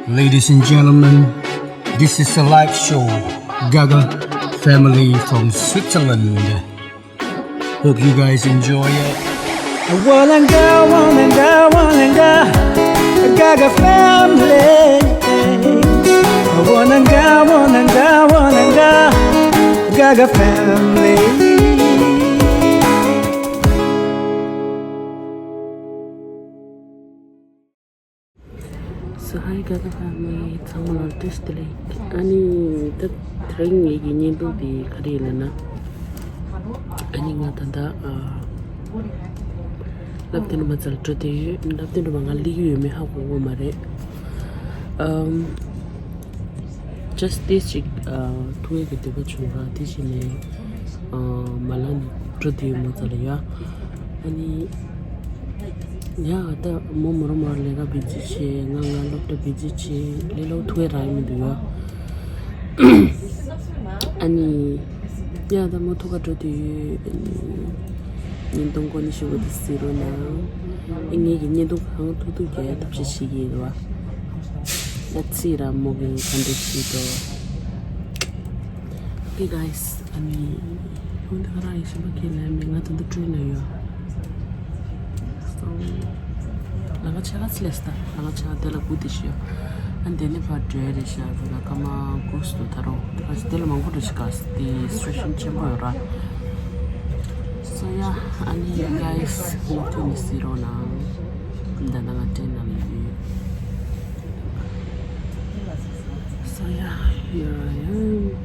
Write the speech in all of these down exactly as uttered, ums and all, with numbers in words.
Ladies and gentlemen, this is a live show, Gaga family from Switzerland. Hope you guys enjoy it. Wananga, wananga, wananga, Gaga family. Wananga, wananga, wananga, Gaga family. So hi Gaga family, ཚང་མ་ལ་བཀྲ་ཤིས་བདེ་ལེགས། ཨ་ནི་ད་དེ་རིང་ངེད་ཀྱི་བརྙན་ཐུང་དེ་ག་རེ་ཡིན་ལབ་ན། ཨ་ནི་ང་ད་ལྟ་ཨ་ལབ་སྟེ་ནི་མ་ཚར་འགྲོ་དེ་ཡོད། ལབ་སྟེ་ནི་མ་ང་སླེབས་ཀྱི་ཡོད་མེད་ཧ་གོ་གི་མ་རེད། ཨམ། Just this ཅིག་ཨ་ཐུག་ཡས་ཀྱི་འདོད་པ་བྱུང་ར། དེ་བྱས་ནས་ཨ་མ་ལ་ནི་འགྲོ་དུས་མོ་ཙ་ལ་ཡ། ཨ་ནི་ཡ་ད་མོ་མོ་རོ་མོ་ར་ལས་ཀ་བི་ཛི་བྱས། ང་ང་སློབ་གྲྭ་བི་ཛི་བྱས། ལས་སློབ་ཐུག་ཡས་རག་ཡས་མི་འདུག་ཡ། ཨ་ནི་ཡ་ད་མོ་ཐུག་ག་འགྲོ་དུས་ཨ་ནི་བརྙན་ཐུང་གོ་ནི་ཞུ་བ་དེ་གཟིགས་རོགས་གནང་། ཨ་ངེད་ཀྱི་བརྙན་ཐུང་གང་ཐུབ་ཐུབ་རྒྱག་ཡས་ཐབས་ཤེས་བྱེད་ཀྱི་ཡིན་ར་བ། Let's see ར་མོ་གིས་ག་འདྲ་བྱེད་དོ། Okay guys, ཨ་ནི་ཁོང་དེ་ག་རང་ཡིན་ཤེས་པ་ཁས་ལེན་མི་ང་ད་ལྟ་ཊེན་ནང་ཡོད། So ལམ་ཁ་ཕྱེད་ཀ་སླེབས་ད། ལམ་ཁ་ཕྱེད་ཀ་དེ་ལ་སྒུག་བསྡད་ཤག་ཡོད། ཨ་ནི་དེ་ནས་ཕར་འགྲོ་ཡས་རེད་ཤག་ཟེར་ན་སྐར་མ་དགུ་ཙམ་འདུག་ད་རུང་དེ་ག་ཅིག་དེ་ལ་མང་པོ་འགྲོ་ཤག་ག་དེ་སི་ཊེ་ཤན་ཆེན་པོ་ཡོད་ར། So yeah, ཨ་ནི་guys, ང་ཐུག་ནས་གཟིགས་རོགས་གནང་། ད་ལྟ་ང་ཊེན་ནང་ལ་ཡོད། So yeah, here I am.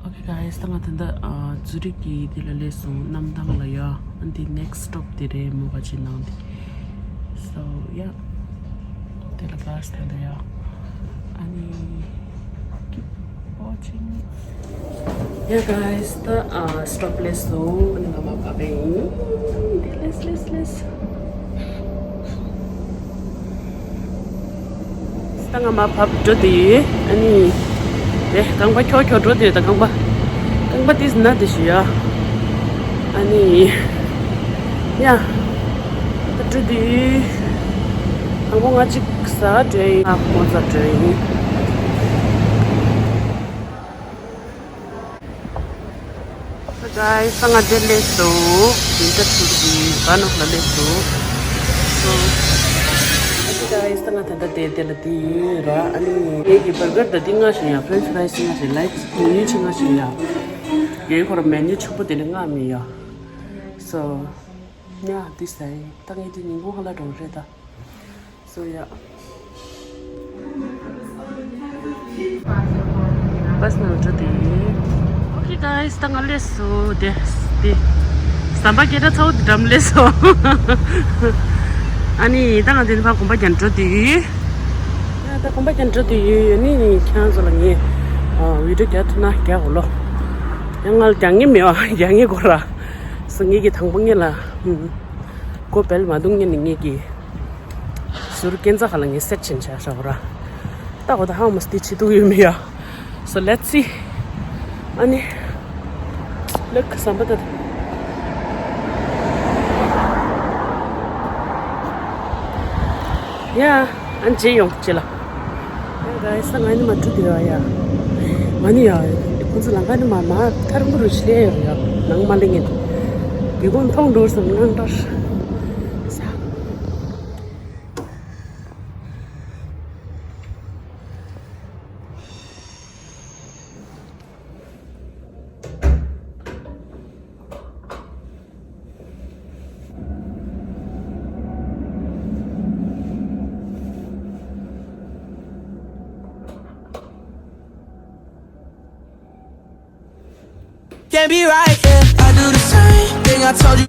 Okay guys, ད་ང་ད་ལྟ་ཨ་ཛུ་རིག་གི་དེ་ལ་སླེབས་སོང་། གནམ་ཐང་ལ་ཡ། ཨ་འདི་next stop དེ་རེད་མོ་ག་ཅིག་ནང་དེ། So yeah, དེ་ལ་བྷ་སི་ད་ལྟ་ཡ། ཨ་ནི་keep watching. Yeah guys, ད་ཨ་སི་ཊོབ་སླེབས་སོང་། ཨ་ནི་ང་མར་བབས་པ་ཡིན། དེ་སླེབས་སླེབས་སླེབས། ད་ང་མར་བབས་འགྲོ་དུས་ཨ་ནི་དེ་རྐང་པ་འཁྱོག་འཁྱོག་འགྲོ་དུས་ད་རྐང་པ་རྐང་པ་ཏིས་ན་དེ་ཞུ་ཡ། ཨ་ནི་ཡ་ད་འགྲོ་དུས་དང་པོ་ང་གཅིག་ཟ་འགྲོ་ཡིན། ང་མོ་ཟ་འགྲོ་ཡིན། Guys, ད་ང་འདིར་སླེབས་སོང་། ཝིན་ཊར་ཊུར་གྱི་བྷ་ནོག་ལ་སླེབས་སོང་། So guys, ད་ང་ད་ལྟ་དེ་དེ་ལ་དེ་ཡིན་ར། ཨ་ནི་ངེད་ཀྱི་བར་གར་ད་དེ་མངགས་བཞག་ཡ། ཕེ་རེན་ཆི་ཕ་རའི་སི་མངགས་བཞག་ཡ། ལའིཀ་མེ་ནིའུ་ཅིག་མངགས་བཞག་ཡ། ངའི་ཁོ་ར་མེ་ནིའུ་ཆེན་པོ་དེ་ལས་མངགས་མེད་ཡ། So yeah, this time ད་ངས་དེ་ཉིན་གུང་ཧ་ལ་འགྲོ་རེད་ད། So yeah, བྷ་སི་ནང་འགྲོ་དེ། Okay guys, ད་ང་སླེབས་སོང་། དེ་དེ་ཟམ་པ་སྐད་གྲགས་ཚ་བོ་དེ་འགྲམ་སླེབས་སོང་། ཨ་ནི་ད་ང་དེ་ནས་ཕར་གོམ་པ་རྒྱག་འགྲོ་དེ་ཡོད། ཡ་ད་གོམ་པ་རྒྱག་འགྲོ་དེ་ཡོད། ཨ་ནི་ཁྱེད་རང་ཚོ་ལ་ངས་ཨ་བི་ཌི་ཡོ་རྒྱག་ཐུབ་ན་རྒྱག་གོ་ལོ། ཡང་ང་ལ་རྒྱག་མཁན་མེད་པ། རྒྱག་མཁན་དགོས་ར། སོ་ངེད་ཀྱི་དང་པོ་ངེད་ལ་ཨུམ་ཀོ་བེལ་མ་འདུག་ངེད་ནི་ངེད་ཀྱི་ཟུར་སྐས་འཛེག་ཁ་ལ་ངས་སེཊ་བྱས་བཞག་ཤག་ར། ལྟ་གོ་ད་ཧ་མ་སྟེ་བྱེད་ཐུབ་ཡོད་མེད་ཡ། So let's see. ཨ་ནི་ལགས་ཟམ་པ་ད་ཡ། ཨ་ནི་རྗེས་ཡོང་རྗེས་ལ། ཡ་ག་ས་ང་ནི་མ་འགྲོ་དེ་ཡ། ང་ནི་ཡ་ཁོང་ཚོ་ལམ་ཁ་ནི་མ་མ་ཐར་འགོ་རུ་ཆི་ལེ་ཡོང་ཡ། ནང་མ་ལེ་ངེད་བི་གོང་མཐོང་འགྲོ་སམ་ནང་འགྲོ། Can't be right, yeah. I do the same thing I told you.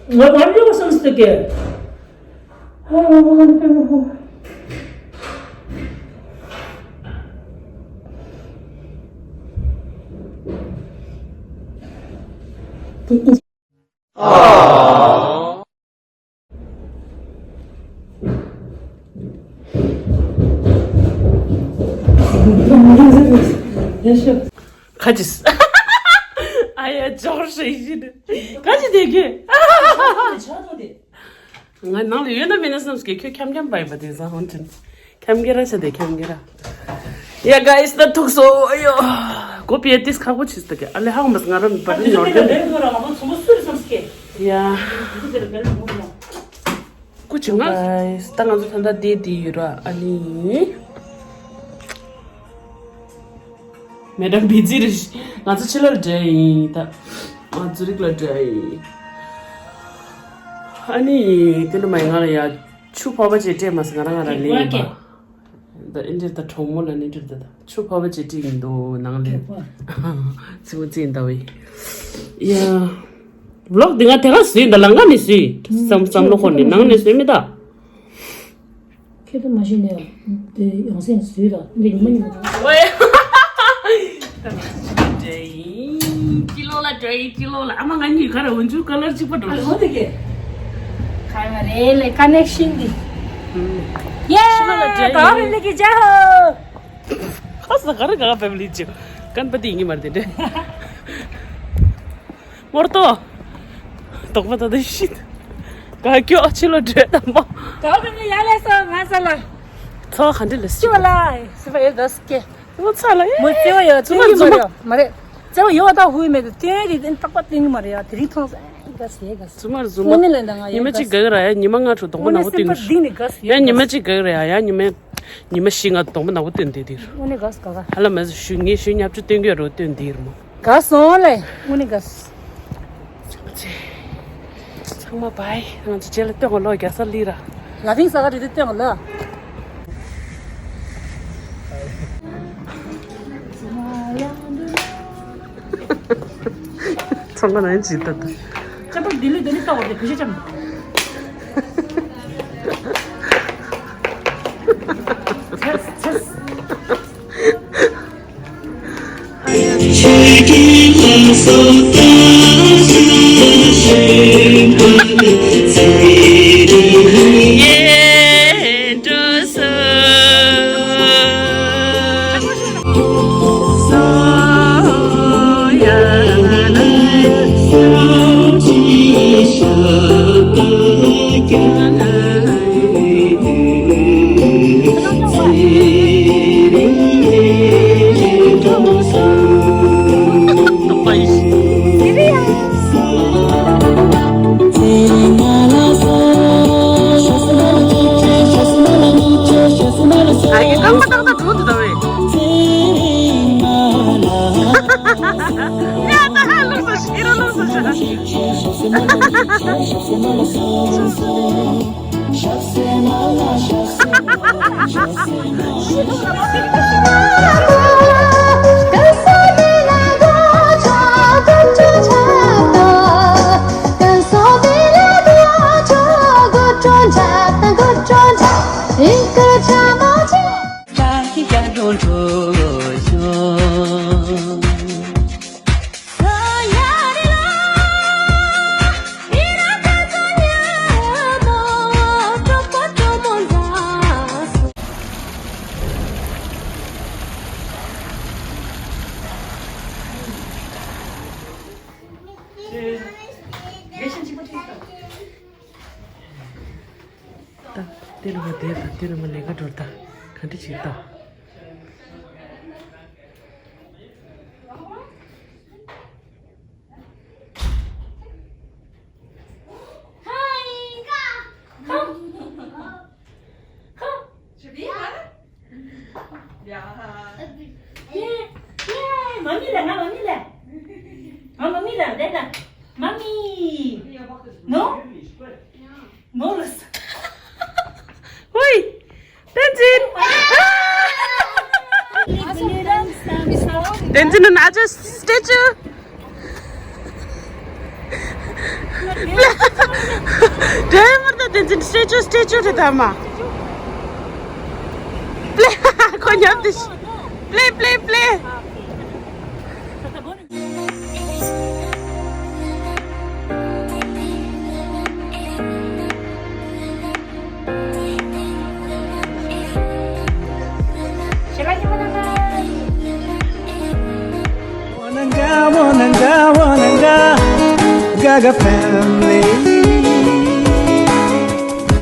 ང་མར་ཡོང་སོང་ཟེར་གི། ཁ་ཅིག་ཨ་ཡ་ཇོར་ཞིག་ཡིན། ཁ་ཅིག་དེ་གི། ང་ནང་ལ་ཡོད་ན་མེད་ན་བསམ་སྐྱེ་ཁྱོད་འཁྱམ་འཁྱམ་པ་ཡིན་པ་དེ་ཟ་ཧོན་ཅིན། འཁྱམ་རྒྱལ་ར་ཤ་དེ་འཁྱམ་རྒྱལ་ར། Yeah, guys, that took so, ཨ་ཡོ། Go pee at this ཁག་པོ་ཆེ་ཟེར་གི། ཨ་ལེ་ཧང་མ་ང་རང་བར་ནོར་གི་འདུག Yeah. སྐུ་ཅི་ང་། Guys, ད་ང་ཚོ་ད་ལྟ་བསྡད་དེ་ཡོད་ར་ཨ་ནི། མེ་ཌམ་བི་ཛི་རེད། ང་ཚོ་ཕྱི་ལོགས་ལ་འགྲོ་ཡིན་ད། ང་ཚོ་རིག་ལ་འགྲོ་ཡིན། ཨ་ནི། དེ་འདྲ་མ་ཡིན་ང་ལ་ཡ། ཆུ་ཕོར་པ་ཅིག་སྤྲད་མ་སོང་ང་རང་ང་རང་ལེན་པ། ད་ཨིན་དྲི་ད་གྲོགས་མོ་ལ་ནི་དྲི་ད་ད་ཆུ་ཕོར་པ་ཅིག་སྤྲད་ཡིན་འདུག་ནང་ལེན། ཚི་མོ་ཚི་ཡིན་ད་བས། ཡ། ཝི་ལོག་འདི་ང་དེ་ག་བཟོས་ཡིན་ད་ལང་ཀ་ནས་བཟོས། བསམ་བསམ་བློ་འཁོར་ནས་ནང་ནས་བཟོས་མི་ད། ཁྱེད་ཚོ་མ་གཞི་ནས་དེ་ཡོང་སེམས་བཟོས་ལ་འདི་ཉི་མ་ཉི་མ། ཝེ། ད་ང་ཚོ་ཅི་འདྲ་ཡིན། ཅི་ལོ་ལ་འདྲ་ཡིན་ཅི་ལོ་ལ་ཨ་མ་ང་གཉིས་ག་ར་འོན་ཆུ་ཀ་ལར་གཅིག་པ་འགྲོ། ཨ་ལོ་དེ་གས། ཁ་མ་རེད་ལེ་ཀ་ནེག་ཤིན་འདི། ཡེ། ད་ཧ་ལེ་གི་ཇ་ཧོ། ཁ་ས་ག་ར་ག་ཕེ་མི་ལི་ཅི། ཀན་པ་དེ་ཡིན་གྱི་མ་རེད་དེ་འདྲ། མོར་ཏོ། དོག་པ་ད་ད་ཤིད། ག་ཀྱོ་ཕྱི་ལོ་འདྲེ་དམ་པོ། དོག་པ་ནི་ཡ་ལས་སོ་ང་ས་ལ། ཚོ་ག་འདྲེ་ལ་སི་བ་ལ། སི་བ་ཡེ་དོ་སི་ཀེ། མོ་ཚ་ལ་ཡེ། མོ་ཙེ་བ་ཡོད་ཙེ་བ་ཡོད་མ་རེད། མ་རེད། ཙེ་བ་ཡོད་བ་ད་ཧུ་མེད་དུ་ཏེ་རི་ཏེན་ཏག་པ་ཏེན་མ་རེད་ཡ་དེ་རིང་ཐོང་ས་ག་སི་ག་སི། ཚུ་མར་ཟུ་མ། དངོས་གནས་ལ་ད་ང་ཡ་ཉི་མ་གཅིག་ག་གི་ར་ཡ་ཉི་མ་ལྔ་དྲུག་དོང་པོ་ནག་པོ་སྟོན་གི་ར། ཡ་ཉི་མ་གཅིག་ག་གི་ར་ཡ་ཡ་ཉི་མ། ཉི་མ་བཞི་ལྔ་དོང་པོ་ནག་པོ་སྟོན་དེ་དེར། དངོས་གནས་ག་སི་ག་ག་ཧ་ལ་མ་ཟི་ཞུ་ངས་ཞུ་ཉབ་ཆུ་སྟོན་གི་རོ་སྟོན་དེར་མོ། ག་སོང་ལེ། དངོས་གནས་ག་སི། ཚང་མ་བའི་ང་ཚོ་རྗེས་ལ་སྟོན་ག་ལོ་རྒྱ་སར་ལི་ར། ལ་ཕིང་ས་ག་རི་དེ་སྟོན་ག་ལོ། ཚང་མ་ནང་ཇི་ལྟ་ད། ཅ་པར་ལྡི་ལི་ལྡི་ལི་ལྟ་བར་དེ་བུ་ཤ་ཅམ། ཚེས་ཚེས། ཨ་ཡེ་རྐང་པ་ཏག་ཏག་འགྲོ་འདུག་ད་བས། ཡ་ད་ཧ་ལུག་སོ་ཤི་ར་ལུག་སོ་ཤི། ད་དེ་ལ་མ་དེ་དང་དེ་ལ་མ་ལས་ཀ་འགྲོ་ད་ག་འདྲ་བྱེད་ད། ཡེ། ཡེ། མ་མི་ལ་ང་མ་མི་ལ། ང་མ་མི་ལ་བསྡད་ད། མ་མི། ནོ། ནོ་ལོས། ཧོའི། བསྟན་འཛིན། བསྟན་འཛིན་ན་ཅོ་སི་ཊེ་ཅུ། འདྲེ་མོར་ད་དེ་འཛིན་སྟེ་ཅུ་སྟེ་ཅུ་དེ་ད་མ། པླེ། ཁོ་ཉམས་དེ། པླེ་པླེ་པླེ། Wananga, wananga, wananga, Gaga family.